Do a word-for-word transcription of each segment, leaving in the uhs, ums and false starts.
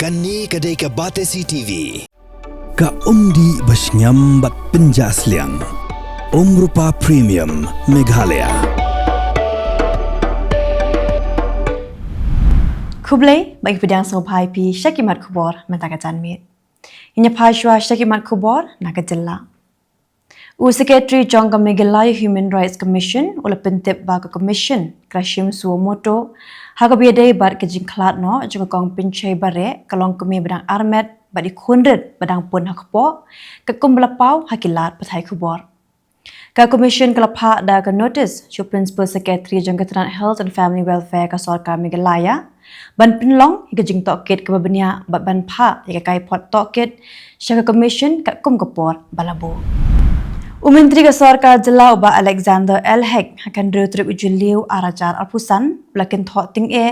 Kane ka dei ka Batesi T V. Ka umdih ba shngiam bad pynjah sliang. Umrupa Premium Meghalaya. Khublei, ba ngi pdiang sngewbha ïa phi sha ki mat khubor mynta ka janmiet. Ngin ïa phai shuwa sha ki mat khubor na ka jylla. U Secretary jong ka Meghalaya Human Rights Commission u la pyntip ba ka Commission ka la shim suo moto ha kaba ïadei bad ka jingkhlad noh jong ka Kong Pynshei Bareh, ka longkmie ba dang armet bad i khunrit ba dang pun ha kpoh, katkum ba la paw ha ki lad pathai khubor. Ka Commission ka la phah da ka notice sha u Principal Secretary jong ka tnat Health and Family Welfare ka Sorkar Meghalaya ban pynlong ïa ka jingtohkit kaba bniah bad ban phah ïa ka kaiphod tohkit sha ka Commission katkum ka por ba la buh. U Myntri ka Sorkar Jylla u Bah Alexander L Hek ha ka hynriew tarik u Jylliew ar hajar arphew san u la kynthoh tyngeh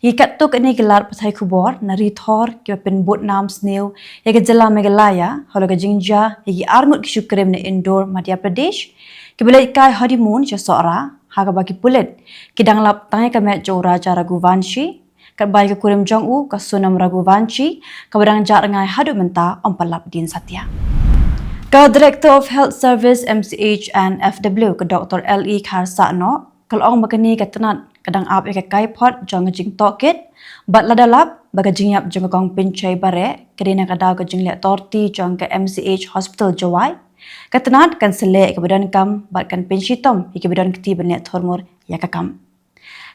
ïa katto katne ki lad pathai khubor na Ri Thor kiba pynbud nam sniew ïa ka jylla Meghalaya halor ka jingjia ïa ki arngut ki shu krim na Indore, Madhya Pradesh, kiba leit kai honeymoon sha Sohra, ha kaba ki pulit ki dang lap tang ïa ka met jong u Raja Raghuvanshi, katba ïa ka kurim jong u ka Sonam Raghuvanshi kaba dang jah rngai haduh mynta ym pat lap dien satia. Ka Director of Health Service, M C H and F W, ka Doctor L E Kharsahnoh, ka la ong ba kane ka tnat ka dang ap ïa ka kaiphod jong ka jingtohkit bad lada lap ba ka jingïap jong ka Kong Pynshei Bareh ka dei na ka daw ka jingleh torti jong ka M C H Hospital Jowai, ka tnat kan sa leh ïa kiba donkam bad kan pynshitom ïa kiba don kti ban leh thurmur ïa ka kam.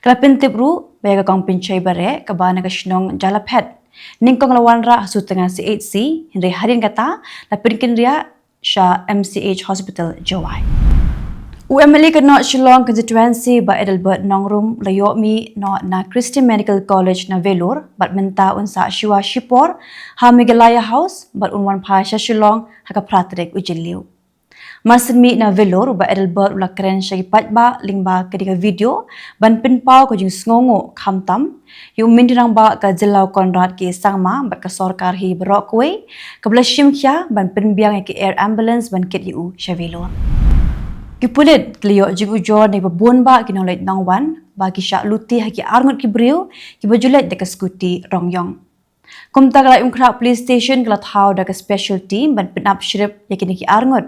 Ka la pyntip ruh ba ïa ka Kong Pynshei Bareh kaba na ka shnong Jalaphet nyngkong la wanrah ha Sutnga C H C, hynrei hadien kata la pynkynriah sha M C H Hospital Jowai. U M L A ka North Shillong Constituency Bah Adelbert Nongrum u la ïoh mih noh na Christian Medical College na Vellore bad mynta un sah shuwa shipor ha Meghalaya House bad un wan phai sha Shillong ha ka phra tarik u Jylliew. Mar syn mih na Vellore, u Bah Adelbert u la kren sha ki paidbah lyngba kane ka video ban pynpaw ka jingsngewnguh khamtam ïa u Myntri Rangbah ka jylla u Conrad K Sangma bad ka sorkar hi baroh kawei kaba la shim khia ban pynbiang ïa ka air ambulance ban kit ïa u sha Vellore. Ki pulit ki la ïoh jingujor na kiba bun bah ki nongleit nongwan ba ki shah lute ha ki arngut ki briew kiba ju leit da ka scooty rong ïong. Kumta ka Laitumkhrah Police Station ka la thaw da ka special team ban pynap shrip ïa kine ki arngut.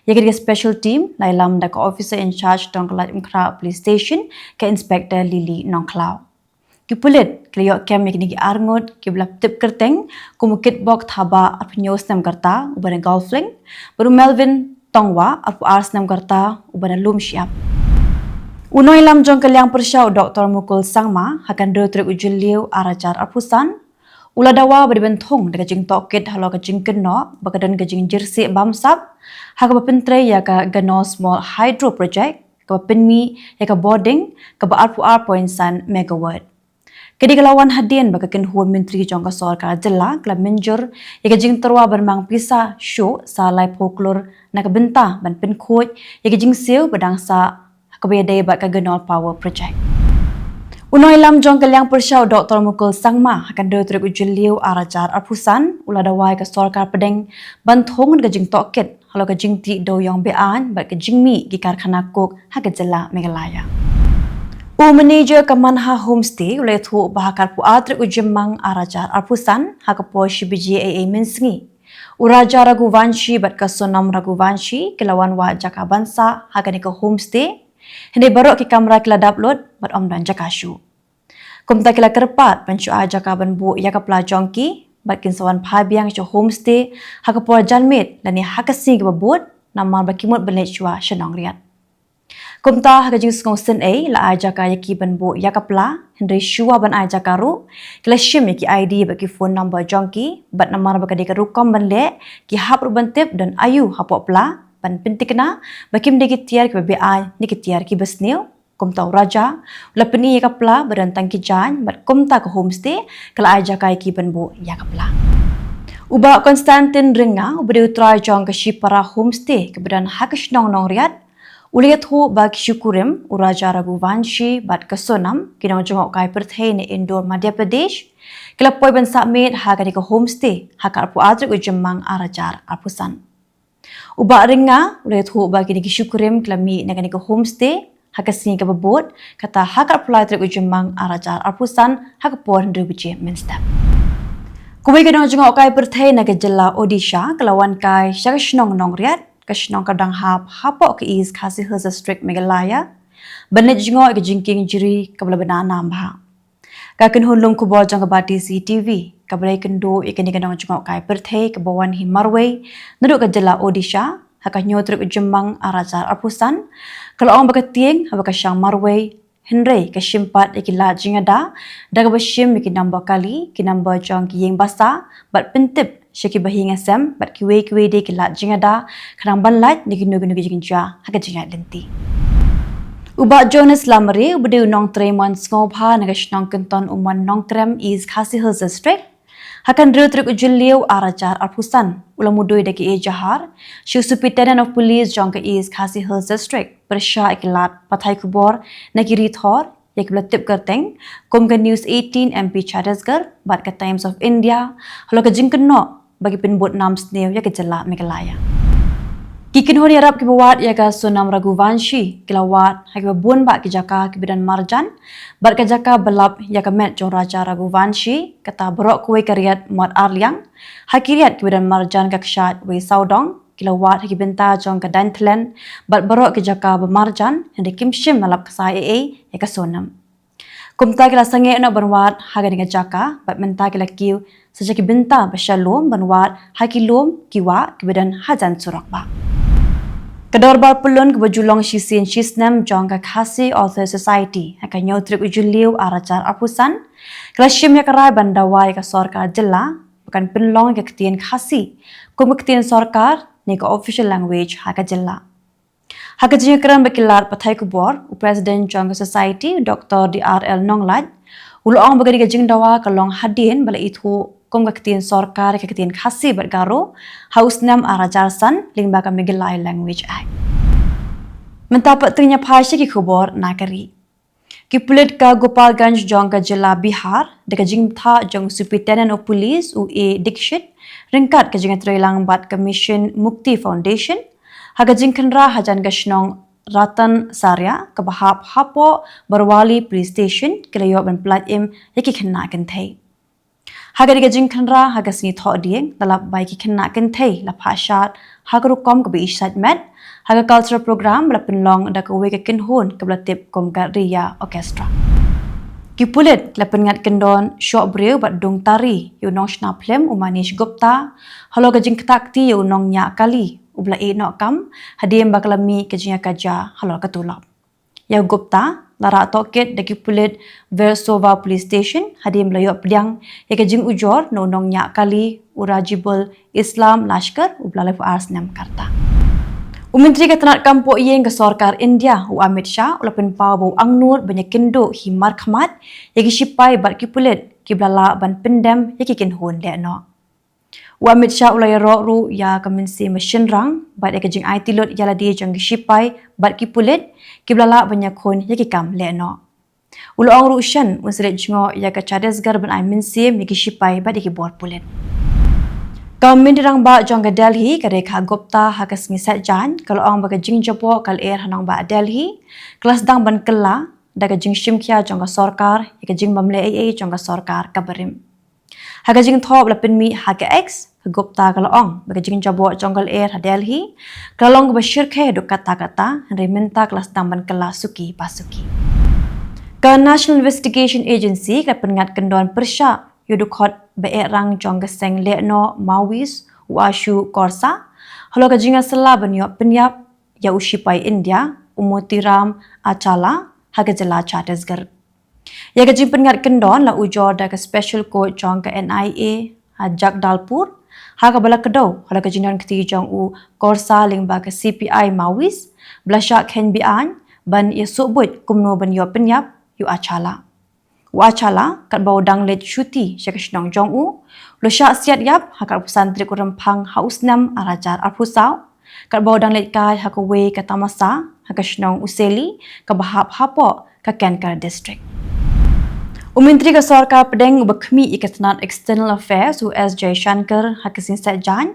Ïa kane ka special team la ïalam da ka officer in charge jong ka Laitumkhrah Police Station, ka Inspector Lily Nongkhlaw. Ki pulit ki la ïoh kem ïa kine ki arngut kiba la tip kyrteng kum u Kitbok Thabah, arphew hynñiew snem ka rta, uba na Golf Link, bad u Melvin Tongwa, arphew ar snem ka rta, uba na Lumshyiap. U nongïalam jong ka liang pyrshah, u Doctor Mukul Sangma, ha ka hynriew tarik u Jylliew ar hajar arphew san, u la dawa ba dei ban thung da ka jingtohkit halor ka jingkynnoh ba ka don ka jingjyrsieh bamsap ha kaba pyntrei ïa ka Ganaul Small Hydro Project kaba pynmih ïa ka bording kaba arphew ar point san megawatt. Ka dei ka la wan hadien ba ka kynhun myntri jong ka sorkar jylla ka la mynjur ïa ka jingtyrwa ban mang pisa shuh sa laiphew klur na ka bynta ban pynkhuid ïa ka jingsiew ba dang sah ha kaba ïadei bad ka Ganaul Power Project. U nongïalam jong ka liang pyrshah, u Doctor Mukul Sangma, ha ka hynriew tarik u Jylliew ar hajar arphew san, u la dawa ïa ka sorkar pdeng ban thung da ka jingtohkit halor ka jingtih dewïong be-aiñ bad ka jingmih ki karkhana coke ha ka jylla Meghalaya. U manager ka Manha Homestay u la ïathuh ba ha ka arphew ar tarik u Jymmang ar hajar arphew san, ha ka por shi baje eiei mynsngi, u Raja Raghuvanshi bad ka Sonam Raghuvanshi ki la wan wad jaka ban sah ha kane ka homestay. Hynrei baroh ki kamra ki la dap lut bad ym don jaka shuh. Kumta ki la kyrpad ban shu ai jaka ban buh ïa ka pla jong ki bad kin sa wan phai biang sha homestay ha ka por janmiet lane ha ka sngi kaba bud, namar ba ki mut ban leit shuwa sha Nongriat. Kumta ha ka jingsngew synei la ai jaka ïa ki ban buh ïa ka pla, hynrei shuwa ban ai jaka ruh ki la shim ïa ki I D bad ki phone number jong ki, bad namar ba ka dei ka rukom ban leh, ki hap ruh ban tip don aïu hapoh pla ban pynthikna ba kim dei ki tiar kiba be-aiñ ne ki tiar kiba sniew. Kumta u Raja u la pyni ïa ka pla ba don tang ki jaiñ bad kumta ka homestay ka la ai jaka ïa ki ban buh ïa ka pla. U Bah Constantine Rynga, uba dei u trai jong ka Shipara Homestay kaba don ha ka shnong Nongriat, u la ïathuh ba ki shu kurim, u Raja Raghuvanshi bad ka Sonam, ki nongjngohkai pyrthei na Indore, Madhya Pradesh, ki la poi ban sah miet ha kane ka homestay ha ka arphew ar tarik u Jymmang ar hajar arphew san. U Bah Rynga u la ïathuh ba kine ki shu kurim ki la mih na kane ka homestay ha ka sngi kaba bud, kata ha ka arphew lai tarik u Jymmang ar hajar arphew san, ha ka por hynriew baje mynstep. Kawei ka nongjngohkai pyrthei na ka jylla Odisha ka la wan kai sha ka shnong Nongriat, ka shnong kaba dang hap hapoh ka East Khasi Hills District, Meghalaya, ban leit jngoh ïa ka jingkieng jri kaba la bna nam bha. Ka kynhun lum khubor jong ka Batesi TV kaba la ïakynduh ïa kane ka nongjngohkai pyrthei kaba wan hi marwei naduh ka jylla Odisha ha ka hynñiew tarik u Jymmang ar hajar arphew san, ka la ong ba ka tieng haba ka shang marwei, hynrei ka shim pat ïa ki lad jingïada da kaba shim ïa ki number kali, ki number jong ki ïing basa, bad pyntip sha ki bahaïing hasem bad kiwei kiwei de ki lad jingïada, khnang ban lait na kino kino ki jingjia ha ka jingïaid lynti. U Bah Jonas Lamare, uba dei u nongtrei mon sngewbha na ka shnong Kynton Umon Nongkrem, East Khasi Hills District, ha ka hynriew tarik u Jylliew ar hajar arphew san, u la mudui da ki ejahar sha u Superintendent of Police jong ka East Khasi Hills District, pyrshah ïa ki lad pathai khubor na ki ri thor, ïa kiba la tip kyrteng kum ka News eighteen M P Chhattisgarh bad ka Times of India, halor ka jingkynnoh ba ki pynbud nam sniew ïa ka jylla Meghalaya. Ki kynhun ïarap kiba wad ïa ka Sonam Raghuvanshi ki la wad ha kiba bun bah ki jaka kiba don marjan bad ka jaka ba lap ïa ka met jong u Raja Raghuvanshi, kata baroh kawei ka riat mot arliang, ha ki riat kiba don marjan ka kshaid Wei Sawdong, ki la wad ha ki bynta jong ka Dainthlien bad baroh ki jaka ba marjan, hynrei kim shym la lap ksai ei ei ïa ka Sonam. Kumta ki la sangeh noh ban wad ha kane ka jaka bad mynta ki la kiew sa sha ki bynta ba sha lum ban wad ha ki lum ki wah kiba don hajan surok bah. Ka dorbar pyllun kaba ju long shisien shisnem jong ka Khasi Authors Society ha ka hynñiew tarik u Jylliew ar hajar arphew san ka la shim ïa ka rai ban dawa ïa ka sorkar jylla ba kan pynlong ïa ka ktien Khasi kum ka ktien sorkar ne ka official language ha ka jylla. Ha ka jingïakren bad ki lad pathai khubor, u President jong ka Society, Doctor D R L Nonglait, u la ong ba kane ka jingdawa ka long hadien ba la ithuh kum ka ktien sorkar ïa ka ktien Khasi bad Garo ha u snem ar hajar san lyngba ka Meghalaya Language Act. Mynta pat to ngin ïa phai sha ki khubor na ka ri. Ki pulit ka Gopalganj jong ka jylla Bihar, da ka jingbthah jong u Superintendent of Police u A Dixit, ryngkat ka jingïatreilang bad ka Mission Mukti Foundation, ha ka jingkhynra hajan ka shnong Ratan Saria kaba hap hapoh Barwali Police Station, ki la ïoh ban pyllait im ïa ki khynnah kynthei. Ha kane ka jingkhynra ha ka sngi Thohdieng, la lap ba ïa ki khynnah kynthei la phah shad ha ka rukom kaba i shait met ha ka cultural program ba la pynlong da kawei ka kynhun kaba la tip kum ka Riya Orchestra. Ki pulit la pynngat kyndon shoh briew bad dung tari ïa u nongshna phlim u Manish Gupta halor ka jingktah kti ïa u nongñiah kali uba la ïeh noh kam hadien ba ka la mih ka jingïakajia halor ka tulop. Ïa u Gupta la rah tohkit da ki pulit Versova Police Station hadien ba la ïoh pdiang ïa ka jingujor na u nongñiah kali u Rajibul Islam Lashkar uba la laiphew ar snem ka rta. U Myntri ka tnat kam pohïing ka sorkar India u Amit Shah u la pynpaw ba u angnud ban ïakynduh hi markhmat ïa ki shipai bad ki pulit kiba la lah ban pyndem ïa ki kynhun lehnoh. U Amit Shah u la ïaroh ruh ïa ka mynsiem ba shynrang bad ïa ka jingaiti lut ïalade jong ki shipai bad ki pulit kiba la lah ban ïakhun ïa ki kam lehnoh. U la ong ruh shen un sa leit jngoh ïa ka Chhattisgarh ban ai mynsiem ïa ki shipai bad ïa ki bor pulit. Ka Myntri Rangbah jong ka Delhi ka Rekha Gupta ha ka sngi Saitjaiñ ka la ong ba ka jingjaboh ka lyer ha nongbah Delhi ka la sdang ban kylla da ka jingshimkhia jong ka sorkar ïa ka jingbymleh ei ei jong ka sorkar kaba rim. Ha ka jingthoh ba la pynmih ha ka X, ka Gupta ka la ong ba ka jingjaboh jong ka lyer ha Delhi ka la long kaba shyrkhei haduh katta katta, hynrei mynta ka la sdang ban kylla suki pa suki. Ka National Investigation Agency ka la pynngat kyndon pyrshah ïa u dkhot ba ehrang jong ka seng lehnoh Maoist u Ashu Khorsa halor ka jingïasylla ban ïoh pynïap ïa u shipai India u Motiram Achala ha ka jylla Chhattisgarh. Ïa ka jingpynngat kyndon la ujor da ka Special Court jong ka N I A ha Jagdalpur ha kaba la kdew halor ka jingdon kti jong u Khorsa lyngba ka C P I Maoist ba la shah kheiñ beaiñ ban ïasuk buit kumno ban ïoh pynïap ïa u Achala. U Achala katba u dang leit shuti sha ka shnong jong u, u la shah siat ïap ha ka arphew san tarik u Rymphang ha u snem ar hajar arphew saw katba u dang leit kai ha kawei ka tamasa ha ka shnong Useli kaba hap hapoh ka Kanker District. U Myntri ka Sorkar Pdeng uba khmih ïa ka tnat External Affairs u S Jaishankar ha ka sngi Saitjaiñ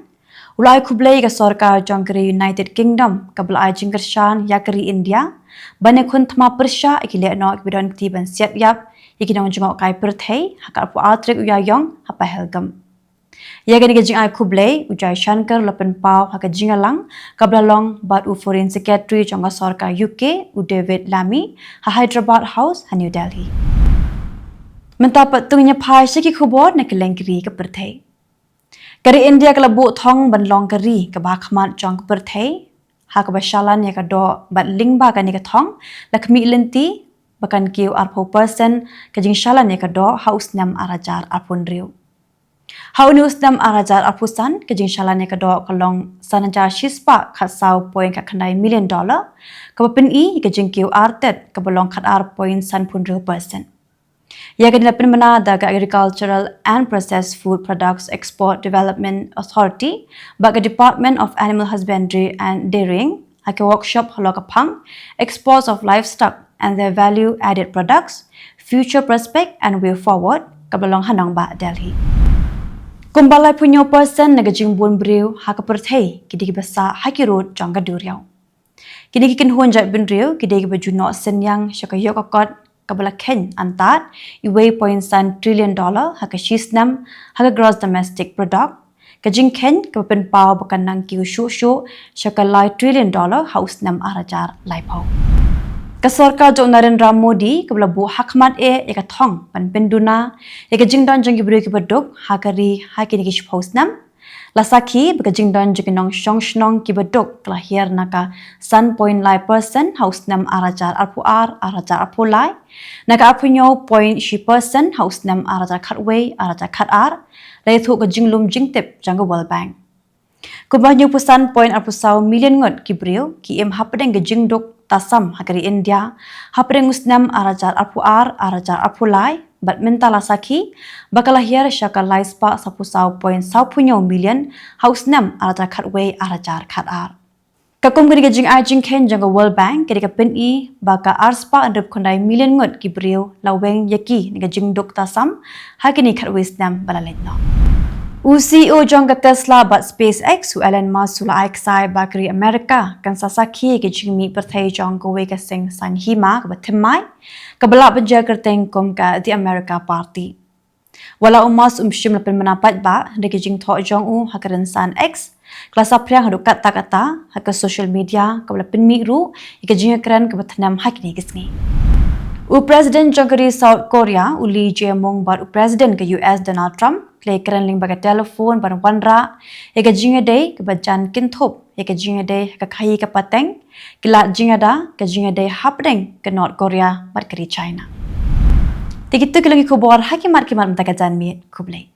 u la ai khublei ïa ka sorkar jong ka ri United Kingdom kaba la ai jingkyrshan ïa ka ri India ban ïakhun thma pyrshah ïa ki lehnoh kiba don kti ban siat ïap ïa ki nongjngohkai pyrthei ha ka arphew ar tarik u Ïaïong ha Pahalgam. Ïa kane ka jingai khublei u Jaishankar u la pynpaw ha ka jingïalang kaba la long bad u Foreign Secretary jong ka sorkar U K, u David Lammy, ha Hyderabad House ha New Delhi. Mynta pat to ngin ïa phai sha ki khubor na kylleng ki ri ka pyrthei. Ka ri India ka la buh thong ban long ka ri kaba ha khmat jong ka pyrthei ha kaba shalan ïa ka doh, bad lyngba kane ka thong la khmih lynti ba kan kiew arphew percent ka jingshalan ïa ka doh ha u snem ar hajar arphew hynriew. Ha une u snem ar hajar arphew san ka jingshalan ïa ka doh ka long san hajar shispah khatsaw point khatkhyndai million dollar, kaba pyni ïa ka jingkiew artet kaba long khatar point sanphew hynriew percent. Ïa kane la pynbna da ka Agricultural and Processed Food Products Export Development Authority bad ka Department of Animal Husbandry and Dairying ha ka workshop halor ka phang Exports of Livestock and Their Value Added Products, Future Prospect and Way Forward, kaba la long ha nongbah Delhi. Kumba laiphew hynñiew percent na ka jingbun briew ha ka pyrthei ki dei kiba sah ha ki rud jong ka duriaw. Kine ki kynhun jaitbynriew ki dei kiba ju noh synñiang sha ka ïoh ka kot kaba la kheiñ antad uwei point san trillion dollar ha ka shi snem ha ka gross domestic product, ka jingkheiñ kaba pynpaw ba kan nang kiew shuh shuh sha ka lai trillion dollar ha u snem ar hajar laiphew. Ka sorkar jong u Narendra Modi kaba la buh ha khmat eh ïa ka thong ban pynduna ïa ka jingdon jong ki briew kiba duk ha ka ri ha kine ki shiphew snem la sakhi ba ka jingdon jong ki nongshong shnong kiba duk ka la hiar na ka san point lai percent ha u snem ar hajar arphew ar ar hajar arphew lai, na ka arphew hynñiew point shi percent ha u snem ar hajar khatwei ar hajar khatar, la ïathuh ka jinglum jingtip jong ka World Bank. Kumba hynñiewphew san point arphew saw million ngut ki briew ki im hapdeng ka jingduk tasam ha ka ri India hapdeng u snem ar hajar arphew ar ar hajar arphew lai, bad mynta la sakhi ba ka la hiar sha ka laispah sawphew saw point sawphew hynñiew million ha u snem ar hajar khatwei ar hajar khatar. Ka kum kane ka jingai jingkheiñ jong ka World Bank ka dei ka pyni ba ka arspah hynriewphew khyndai million ngut ki briew la weng ïa ki na ka jingduk tasam ha kine khatwei snem ba la leit noh. U C E O jong ka Tesla bad SpaceX, u Elon Musk, u la ai ksai ba ka ri America kan sa sakhi ïa ka jingmih pyrthei jong kawei ka seng saiñ hima kaba thymmai, kaba lah ban jia kyrteng kum ka The America Party. Wat la u Musk um shym la pynbna paidbah, hynrei ka jingthoh jong u ha ka rynsan X ka la saphriang haduh katta katta ha ka social media, kaba la pynmih ruh ïa ka jingïakren kaba thngan ha kine ki sngi. U President jong ka ri South Korea, u Lee Jae-myung, bad u President ka U S, Donald Trump, ki la ïakren lyngba ka telephone ban wanrah ïa ka jingïadei kaba jan kynthup ïa ka jingïadei ha ka khaii ka pateng, ki lad jingïada, ka jingïadei hapdeng ka North Korea bad ka ri China. Te kito ki long ki khubor ha ki mat ki mat mynta ka janmiet. Khublei.